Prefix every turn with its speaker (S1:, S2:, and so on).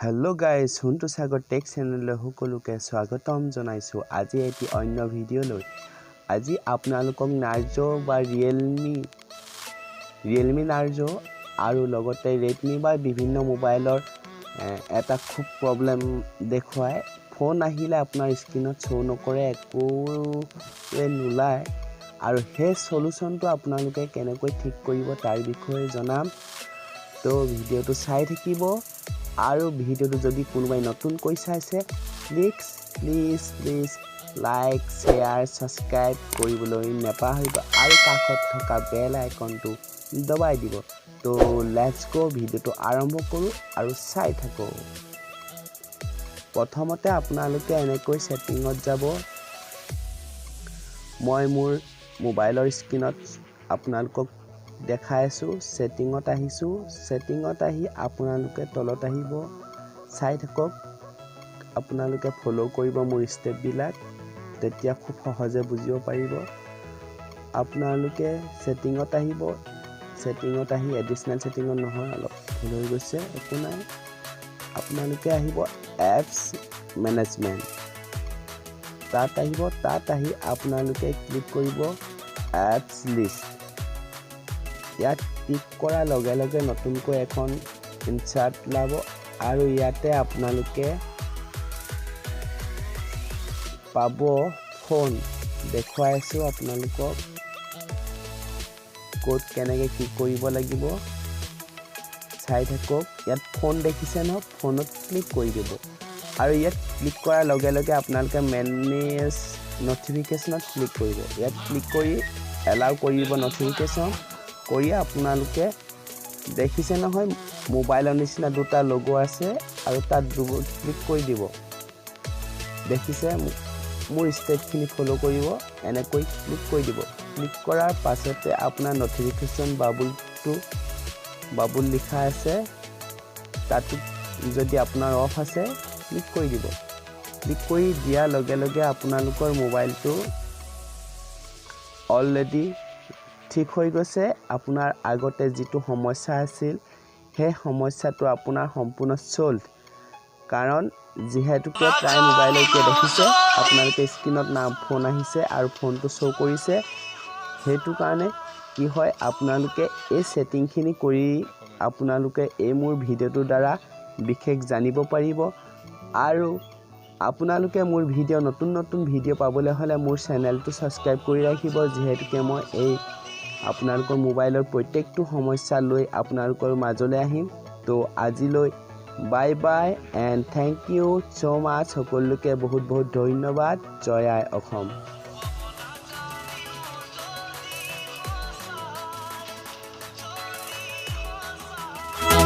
S1: Hello' guys, সোণটো সাগৰ tech চেনেললৈ সকলোকে স্বাগতম জনাইছোঁ। আজি এটি অন্য ভিডিঅ'লৈ আজি আপোনালোকক নাৰ্জ' বা ৰিয়েলমি নাৰ্জ' আৰু লগতে ৰেডমি বা বিভিন্ন মোবাইলৰ এটা খুব প্ৰব্লেম দেখুৱায়। ফোন আহিলে আপোনাৰ স্ক্ৰীণত শ্ব' নকৰে, একোৱে নোলায় আৰু সেই চলুশ্যনটো আপোনালোকে কেনেকৈ ঠিক কৰিব তাৰ বিষয়ে জনাম। তো ভিডিঅ'টো চাই থাকিব আৰু ভিডিঅ'টো যদি কোনোবাই নতুনকৈ চাইছে, please please please like, share, subscribe কৰিবলৈ নাপাহৰিব আৰু কাষত থকা বেল আইকনটো দবাই দিব। তো let's গ', ভিডিঅ'টো আৰম্ভ কৰোঁ আৰু চাই থাকোঁ। প্ৰথমতে আপোনালোকে এনেকৈ ছেটিঙত যাব। মই মোৰ মোবাইলৰ স্ক্ৰীণত আপোনালোকক দেখাই আছোঁ। ছেটিঙত আহিছোঁ। ছেটিঙত আহি আপোনালোকে তলত আহিব, চাই থাকক, আপোনালোকে ফ'ল' কৰিব মোৰ ষ্টেপবিলাক, তেতিয়া খুব সহজে বুজিব পাৰিব। আপোনালোকে ছেটিঙত আহিব। ছেটিঙত আহি এডিশ্যনেল ছেটিঙত নহয়, অলপ ভুল হৈ গৈছে, একো নাই। আপোনালোকে আহিব এপছ মেনেজমেণ্ট, তাত আহিব। তাত আহি আপোনালোকে ক্লিক কৰিব এপছ লিষ্ট। ইয়াত ক্লিক কৰাৰ লগে লগে নতুনকৈ এখন ইনচাৰ্ট ওলাব আৰু ইয়াতে আপোনালোকে পাব ফোন। দেখুৱাই আছোঁ আপোনালোকক ক'ত কেনেকৈ কি কৰিব লাগিব, চাই থাকক। ইয়াত ফোন দেখিছে নহয়, ফোনত ক্লিক কৰি দিব আৰু ইয়াত ক্লিক কৰাৰ লগে লগে আপোনালোকে মেনেজ নটিফিকেশ্যনত ক্লিক কৰিব। ইয়াত ক্লিক কৰি এলাউ কৰিব নটিফিকেশ্যন কৰি আপোনালোকে দেখিছে নহয় মোবাইলৰ নিচিনা দুটা লগো আছে আৰু তাত ক্লিক কৰি দিব। দেখিছে, মোৰ ষ্টেপখিনি ফ'ল' কৰিব, এনেকৈ ক্লিক কৰি দিব। ক্লিক কৰাৰ পাছতে আপোনাৰ নটিফিকেশ্যন বাবুল লিখা আছে, তাতো যদি আপোনাৰ অফ আছে ক্লিক কৰি দিব। ক্লিক কৰি দিয়াৰ লগে লগে আপোনালোকৰ মোবাইলটো অলৰেডি ঠিক হৈ গৈছে। আপোনাৰ আগতে যিটো সমস্যা আছিল সেই সমস্যাটো আপোনাৰ সম্পূৰ্ণ ছল্ভ। কাৰণ যিহেতুকে প্ৰায় মোবাইলত এতিয়া দেখিছে আপোনালোকে স্ক্ৰীণত নাম ফোন আহিছে আৰু ফোনটো শ্ব' কৰিছে, সেইটো কাৰণে কি হয়, আপোনালোকে এই ছেটিংখিনি কৰি আপোনালোকে এই মোৰ ভিডিঅ'টোৰ দ্বাৰা বিশেষ জানিব পাৰিব। আৰু আপোনালোকে মোৰ ভিডিঅ' নতুন নতুন ভিডিঅ' পাবলৈ হ'লে মোৰ চেনেলটো ছাবস্ক্ৰাইব কৰি ৰাখিব, যিহেতুকে মই এই আপোনালোকৰ মোবাইলৰ প্ৰত্যেকটো সমস্যা লৈ আপোনালোকৰ মাজলৈ আহিম। তো আজিলৈ bye bye and thank you so much. সকলোকে বহুত বহুত ধন্যবাদ। জয় আই অসম।